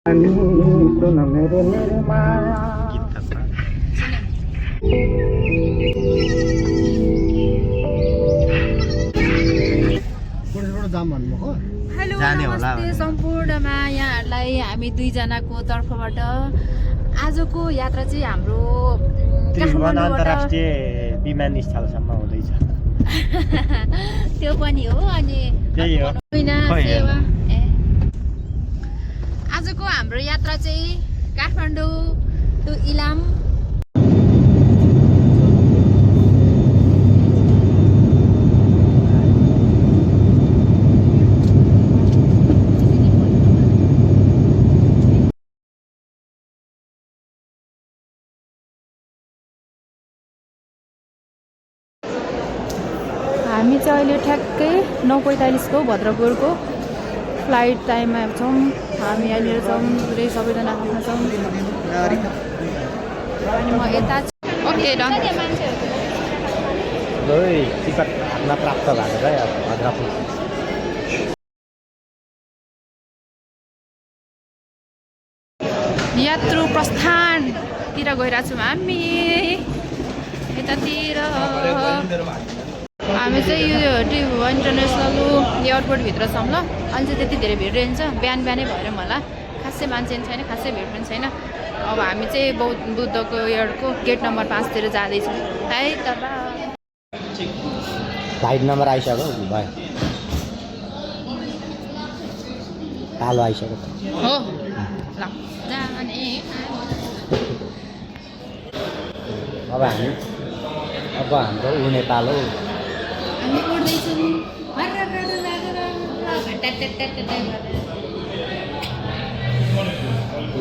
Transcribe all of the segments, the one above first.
सुन मेरे मेरे माया हेलो नमस्ते सम्पूर्णमा यहाँहरूलाई हामी दुईजनाको तर्फबाट आजको यात्रा चाहिँ हाम्रो त्रिभुवन अन्तर्राष्ट्रिय विमानस्थलसम्म हुँदैछ। त्यो पनि हो अनि त्यही हो सेवा आजको हाम्रो यात्रा चाहिँ काठमाडौँ टु इलाम। हामी चाहिँ अहिले ठ्याक्कै 9:45 को भद्रपुरको फ्लाइट टाइममा छौँ। हामी यहाँनिर छौँ, पुरै सबैजना आफ्नो छौँ अनि म यता ओके डन। टिकट प्राप्त भएको छ अब भद्रपुर। यात्रु प्रस्थानतिर गइरहेको छौँ हामी यतातिर। हामी चाहिँ यो त्रिभुवन इन्टरनेसनल एयरपोर्टभित्र छौँ ल। अहिले चाहिँ त्यति धेरै भिड रहन्छ, बिहान बिहानै भएर मलाई खासै मान्छे छैन, खासै भिड पनि छैन। अब हामी चाहिँ बुद्धको एयरको गेट नम्बर 5 तिर जाँदैछौँ है त। फ्लाइट नम्बर आइसक्यो भयो, कालो आइसक्यो हो ल जाने। अब हाम्रो ऊ नेपाल हो। हामी उड्दैछौँ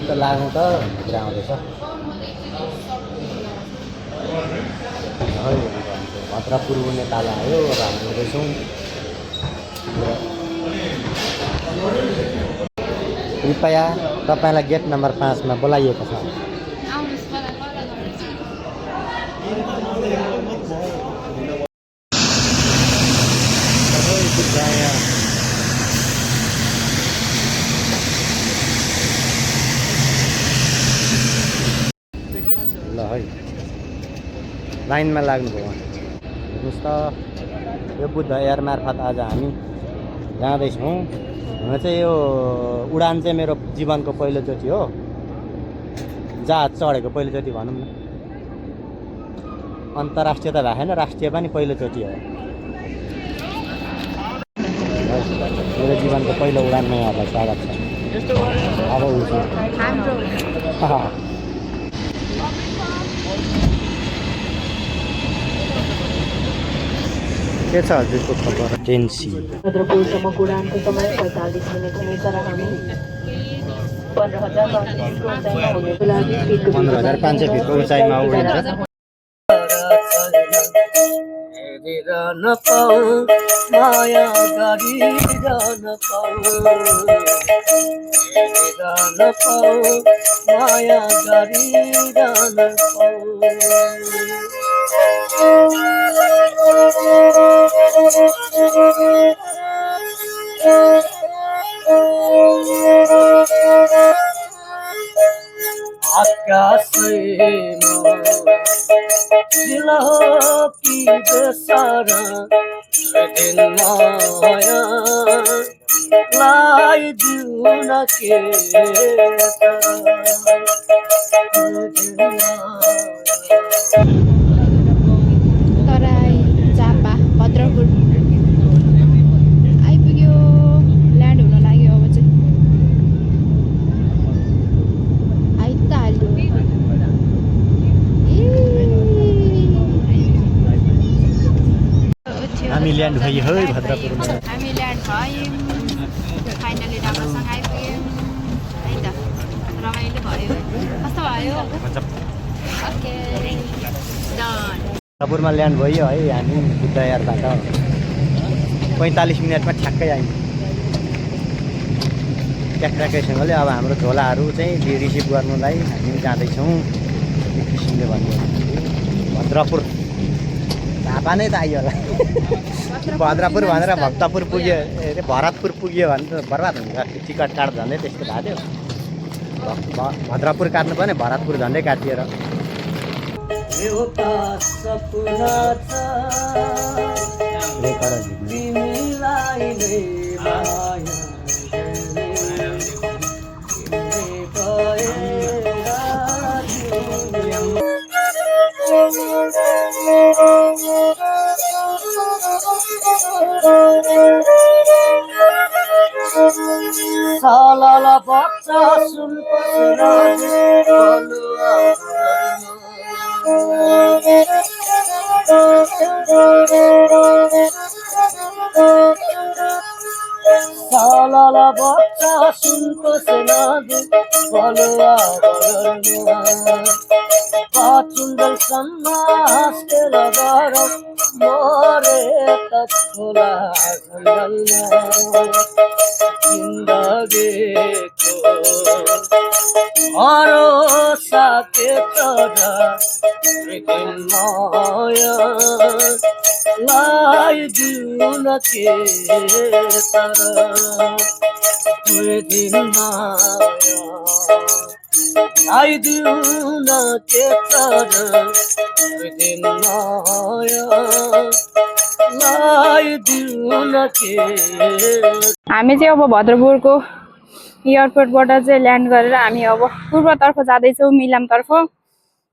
त लाग्नु त भित्र आउँदैछ। भद्रपुर नेपाल आयो। अब हामी हुँदैछौँ। कृपया तपाईँलाई गेट नम्बर 5 मा बोलाइएको छ। ल है लाइनमा लाग्नुभयो। हेर्नुहोस् त यो बुद्ध एयर मार्फत आज हामी जाँदैछौँ। हुन चाहिँ यो उडान चाहिँ मेरो जीवनको पहिलोचोटि हो। जहाज चढेको पहिलोचोटि भनौँ न। अन्तर्राष्ट्रिय त भएन, राष्ट्रिय पनि पहिलोचोटि हो। मेरो जीवनको पहिलो उडानमा यहाँहरूलाई स्वागत छ। अब उठ्छु के छ हजुरको खबर? टेन्सी भद्रपुरसम्मको उडानको समय 45 मिनट हुनेछ र हामी 15,500 फिटको उचाइमा उडिन्छ। माया तराई झापा भद्रपुर आइपुग्यो। ल्यान्ड हुन लाग्यो। अब चाहिँ आइ त हाल्यो। हामी ल्यान्ड भयो है भद्रपुरमा। हामी ल्यान्ड भयौँ, फाइनली राम्रोसँग आइपुग्यौँ है त। रमाइलो भयो। कस्तो भयो? Okay done. भद्रपुरमा ल्यान्ड भयो है हामी बुद्ध एयरबाट। 45 मिनटमा ठ्याक्कै आयौँ। ट्याक्राकैसँगले अब हाम्रो झोलाहरू चाहिँ रिसिभ गर्नुलाई हामी जाँदैछौँ। एक किसिमले भन्यो भद्रपुर झापा नै त आइयो होला। भद्रपुर भनेर भक्तपुर पुग्यो, भरतपुर पुग्यो भने त बर्बाद हुन्छ। टिकट काट्दा झन्डै त्यस्तो भएको थियो। भद्रपुर काट्नु पर्ने भरतपुर झन्डै काटिएर एउटा सपना छ तिमीलाई नै माया सालाल बच्चा सुन सालाल बच्चा सुन बलुआ चुन्दल समास के लगर मोरे तोला जिंदगी को भरोसा के तरह माया लाई दून के तरह दिन माया लाई दून के तरह दिन माया लाई दून के। हामी चाहिँ अब भद्रपुरको एयरपोर्टबाट चाहिँ ल्यान्ड गरेर हामी अब पूर्वतर्फ जाँदैछौँ मिलामतर्फ।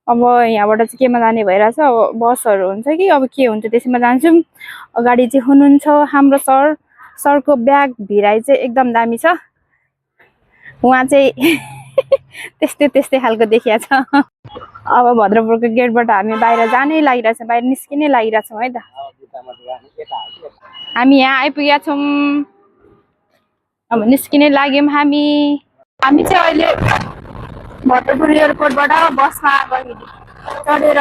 अब यहाँबाट चाहिँ केमा जाने भइरहेछ, अब बसहरू हुन्छ कि अब के हुन्छ त्यसैमा जान्छौँ। अगाडि चाहिँ हुनुहुन्छ हाम्रो सरको ब्याग भिराइ चाहिँ एकदम दामी छ। उहाँ चाहिँ त्यस्तै खालको देखिया छ। अब भद्रपुरको गेटबाट हामी बाहिर जानै लागिरहेछ, बाहिर निस्किनै लागिरहेछौँ है त। हामी यहाँ आइपुगेका छौँ, अब निस्किने लाग्यौँ हामी चाहिँ अहिले भद्रपुर एयरपोर्टबाट बसमा चढेर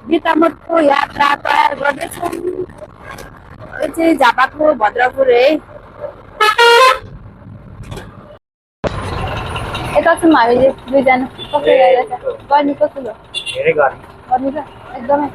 बिर्तामोडको यात्रा तयार गर्दैछौँ। यो चाहिँ झापाको भद्रपुर है। यता छौँ हामीले दुईजना। कस्तो गइरहेछ? गर्मी कस्तो भयो? धेरै गर्मी छ एकदमै।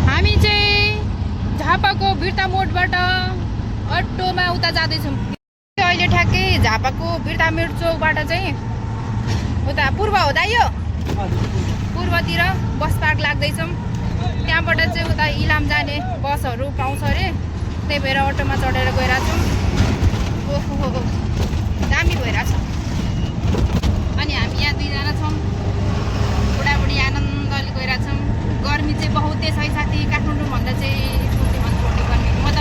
हामी चाहिँ झापाको बिर्तामोडबाट अटोमा उता जाँदैछौँ। अहिले ठ्याक्कै झापाको बिर्तामोड चौकबाट चाहिँ उता पूर्व हुँदा यो पूर्वतिर बस पार्क लाग्दैछौँ। त्यहाँबाट चाहिँ उता इलाम जाने बसहरू पाउँछ अरे, त्यही भएर अटोमा चढेर गइरहेछौँ। ओहो दामी भइरहेछ। अनि हामी यहाँ दुईजना छौँ, बुढाबुढी आनन्दले गइरहेछौँ। गर्मी चाहिँ बहुतै छ साथी, काठमाडौँ भन्दा चाहिँ गर्मी। म त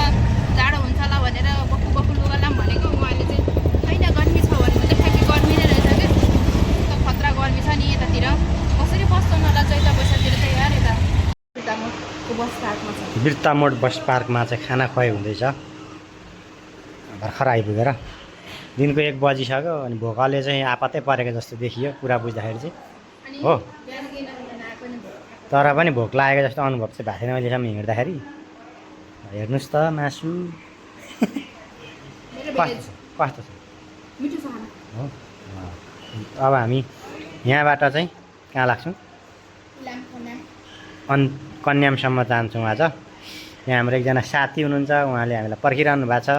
जाडो हुन्छ होला भनेर बक्खु लुगा लाम भनेको, उहाँले चाहिँ होइन गर्मी छ भने चाहिँ ठ्याक्कै गर्मी नै रहेछ क्या। त खतरा गर्मी छ नि यतातिर। कसरी बस्छ होला चैत बैशाखतिर चाहिँ यार। यता बिर्तामोडको बस पार्कमा छ। बिर्तामोड बस पार्कमा चाहिँ खाना खुवाइ हुँदैछ भर्खर आइपुगेर। दिनको 1 बजिसक्यो अनि भोकले चाहिँ आपतै परेको जस्तो देखियो पुरा बुझ्दाखेरि चाहिँ हो। तर पनि भोक लागेको जस्तो अनुभव चाहिँ भएको छैन अहिलेसम्म हिँड्दाखेरि। हेर्नुहोस् त मासु कस्तो छ हो। अब हामी यहाँबाट चाहिँ कहाँ लाग्छौँ? कन्यामसम्म जान्छौँ आज। यहाँ हाम्रो एकजना साथी हुनुहुन्छ, उहाँले हामीलाई पर्खिरहनु भएको छ।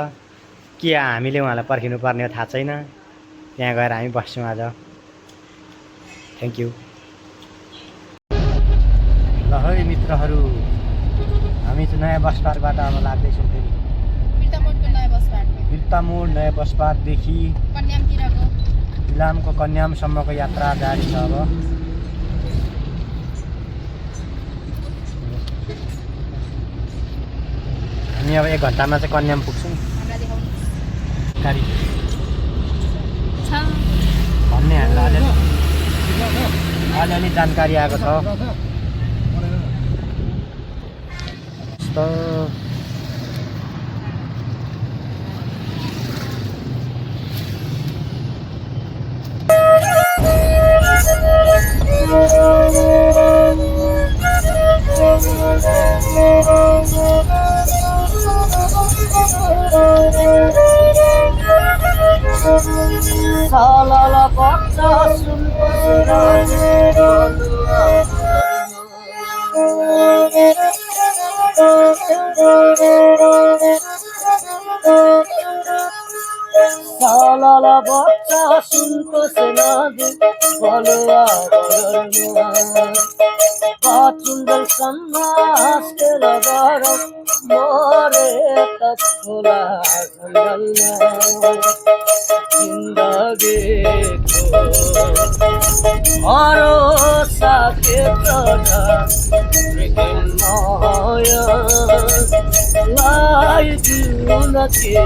के हामीले उहाँलाई पर्खिनु पर्ने हो थाहा छैन। त्यहाँ गएर हामी बस्छौँ आज। Thank you. ल है मित्रहरू, हामी चाहिँ नयाँ बस पार्कबाट अब लाग्दैछौँ फेरि बिर्तामोड नयाँ बस पार्कदेखि इलामको कन्यामसम्मको यात्रा जारी छ। अब हामी अब 1 घन्टामा चाहिँ कन्याम पुग्छौँ गाडी भन्ने हामीलाई अलिअलि जानकारी आएको छ। सालाला बच्चा सुन सालाला बच्चा सुनको सेनादी बलुआ बाचुंडल समास के लगार मोरे तक खोला जंगलमा जिंदगी को भरोसा के तरह माया लाई जीवन के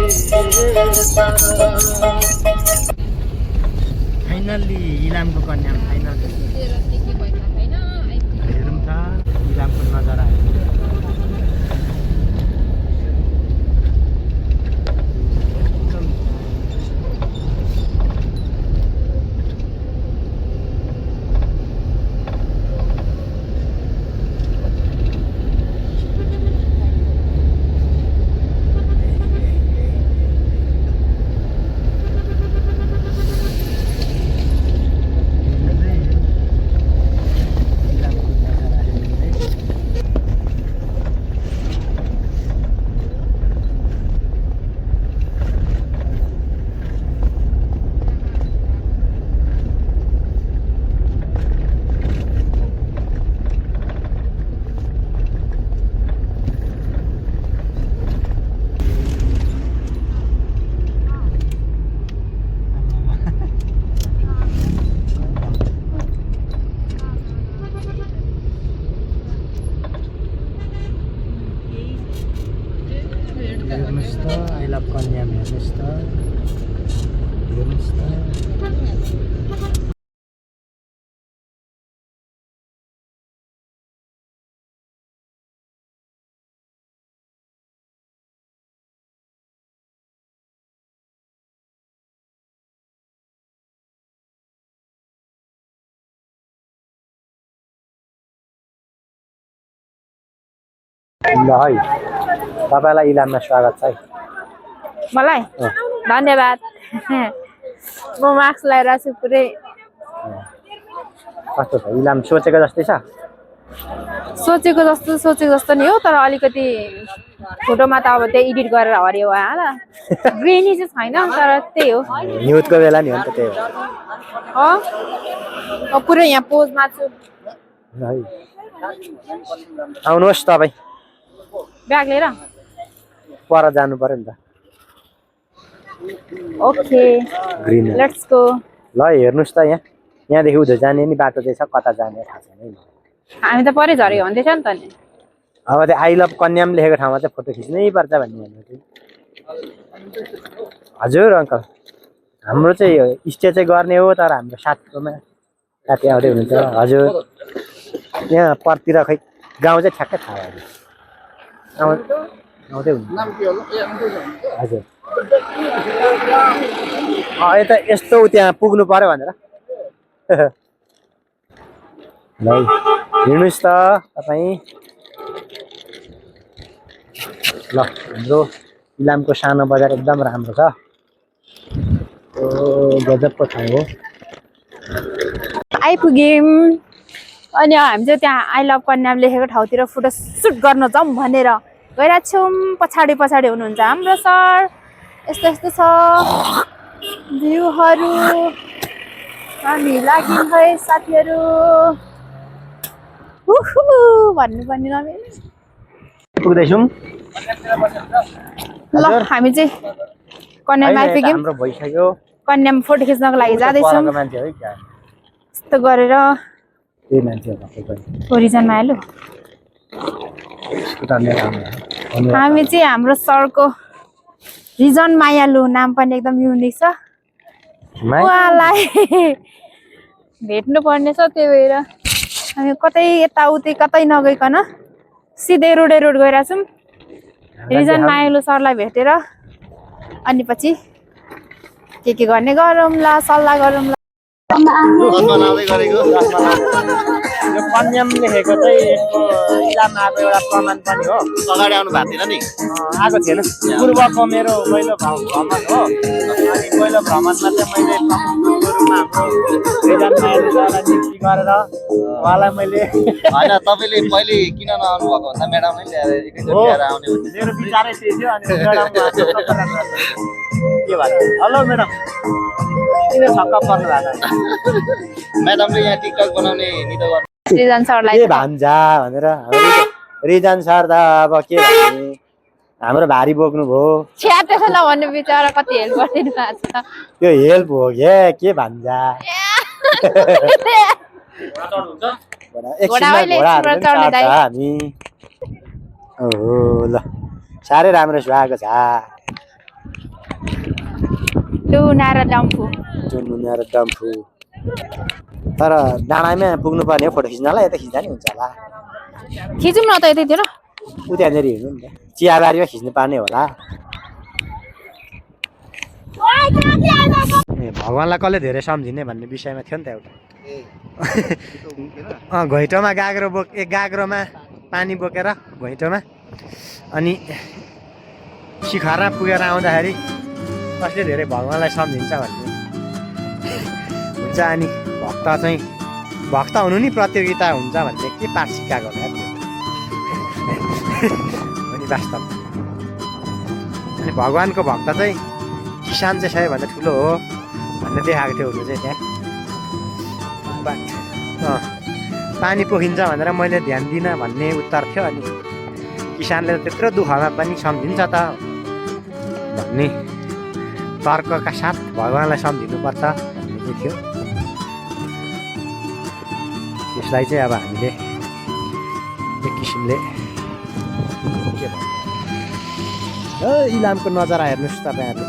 फाइनल्ली इलामको कन्या फाइनल हेरौँ त इलामको नजारा हेर्नुहोस् त आई लभ कन्याम हेर्नुहोस् त हेर्नुहोस् त ल है तपाईँलाई इलाममा स्वागत छ है मलाई धन्यवाद म मास्क लगाएर छु पुरै कस्तो छ इलाम सोचेको जस्तै छ सोचेको जस्तो नि हो तर अलिकति फोटोमा त अब त्यही एडिट गरेर हरियो भयो होला ग्रिनी चाहिँ छैन तर त्यही हो न्युजको बेला नि हो नि त त्यही हो पुरै यहाँ पोजमा छु है आउनुहोस् तपाईँ ब्याग लिएर पर जानु पर्यो नि त ओके ग्रिन लेट्स गो ल हेर्नुहोस् त यहाँदेखि उधर जाने नि बाटो चाहिँ छ कता जाने थाहा छैन है हामी त परै झरेको भन्दैछ नि त नि अब त्यो आई लभ कन्याम लेखेको ठाउँमा चाहिँ फोटो खिच्नै पर्छ भन्ने भन्नु हजुर अङ्कल हाम्रो चाहिँ स्टे चाहिँ गर्ने हो तर हाम्रो साथीकोमा साथी आउँदै हुनुहुन्छ हजुर यहाँ परतिर खै गाउँ चाहिँ ठ्याक्कै थाहा भयो आउँदै हुनुहुन्छ हजुर यता यस्तो त्यहाँ पुग्नु पर्यो भनेर ल हिँड्नुहोस् त तपाईँ ल हाम्रो इलामको सानो बजार एकदम राम्रो छ गजबको ठाउँ हो आइपुग्यौँ अनि हामी चाहिँ त्यहाँ आई लभ कन्याम लेखेको ठाउँतिर फोटो सुट गर्न जाउँ भनेर गइरहेको छौँ पछाडि हुनुहुन्छ हाम्रो सर यस्तो छ भ्यूहरू हामी लाग्यौँ है साथीहरू भन्नुपर्ने नमिल्ने पुग्दैछौँ ल हामी चाहिँ कन्याम आइपुग्यौँ हाम्रो भइसक्यो कन्याम फोटो खिच्नको लागि जाँदैछौँ मान्छे है क्या यस्तो गरेर त्यही मान्छे ओरिजनमा आइलो हामी चाहिँ हाम्रो सरको रिजन मायालु नाम पनि एकदम युनिक छ उहाँलाई भेट्नु पर्ने छ त्यही भएर हामी कतै यताउति कतै नगइकन सिधै रोड गइरहेछौँ रिजन मायालु सरलाई भेटेर अनि पछि के गर्ने गरौँला सल्लाह गरौँला रस बनाउँदै गरेको यो पन्यम लेखेको चाहिँ यसको इलाममा आएको एउटा प्रमाण पनि हो। अगाडि आउनु भएको थिएन नि आएको थिएन। पूर्वको मेरो पहिलो भ्रमण हो। अनि पहिलो भ्रमणमा चाहिँ मैले रूपमा हाम्रो रिजान नायकलाई नियुक्ति गरेर उहाँलाई मैले होइन तपाईँले पहिले किन नआउनु भएको भन्दा म्याडमले ल्याएर एकैचोटि ल्याएर आउने भन्ने मेरो विचारै त्यही थियो। अनि के भन्छ हेलो म्याडम किन छक्क पर्नु भएको? म्याडमले यहाँ टिकटक बनाउने नितो गर्नु रिजन सरलाई के भान्जा भनेर रिजान सर त अब के भन्ने हाम्रो भारी बोक्नु भयो छ्या त्यसो नभन्नु बिचरा कति हेल्प गरिदिनु भएको छ। त्यो हेल्प हो के भान्जा एकछिनमा घोडाहरू पनि चढ्छ हामी ओहो ल साह्रै राम्रो सुहाएको छ लुना र डम्फु नुनिया र डम्फु तर डाँडामै पुग्नु पर्ने हो फोटो खिच्नलाई यता खिच्दा नि हुन्छ होला खिचौँ न त यतैतिर उ त्यहाँनिर हिँड्नु नि त चियाबारीमा खिच्नु पर्ने होला ए भगवान्लाई कसले धेरै सम्झिने भन्ने विषयमा थियो नि त एउटा घैँटोमा गाग्रोमा पानी बोकेर घैँटोमा अनि शिखरमा पुगेर आउँदाखेरि कसले धेरै भगवान्लाई सम्झिन्छ भन्ने हुन्छ। अनि भक्त हुनु नि प्रतियोगिता हुन्छ भन्ने के पाठ सिकाएको होला त्यो अनि वास्तव अनि भगवान्को भक्त चाहिँ किसान चाहिँ सबैभन्दा ठुलो हो भन्ने देखाएको थियो हुनु चाहिँ त्यहाँ पानी पोखिन्छ भनेर मैले ध्यान दिनँ भन्ने उत्तर थियो। अनि किसानले त्यत्रो दुःखमा पनि सम्झिन्छ त भन्ने तर्कका साथ भगवान्लाई सम्झिनुपर्छ भन्ने चाहिँ थियो। त्यसलाई चाहिँ अब हामीले एक किसिमले के भन्छ इलामको नजारा हेर्नुहोस् तपाईँहरूले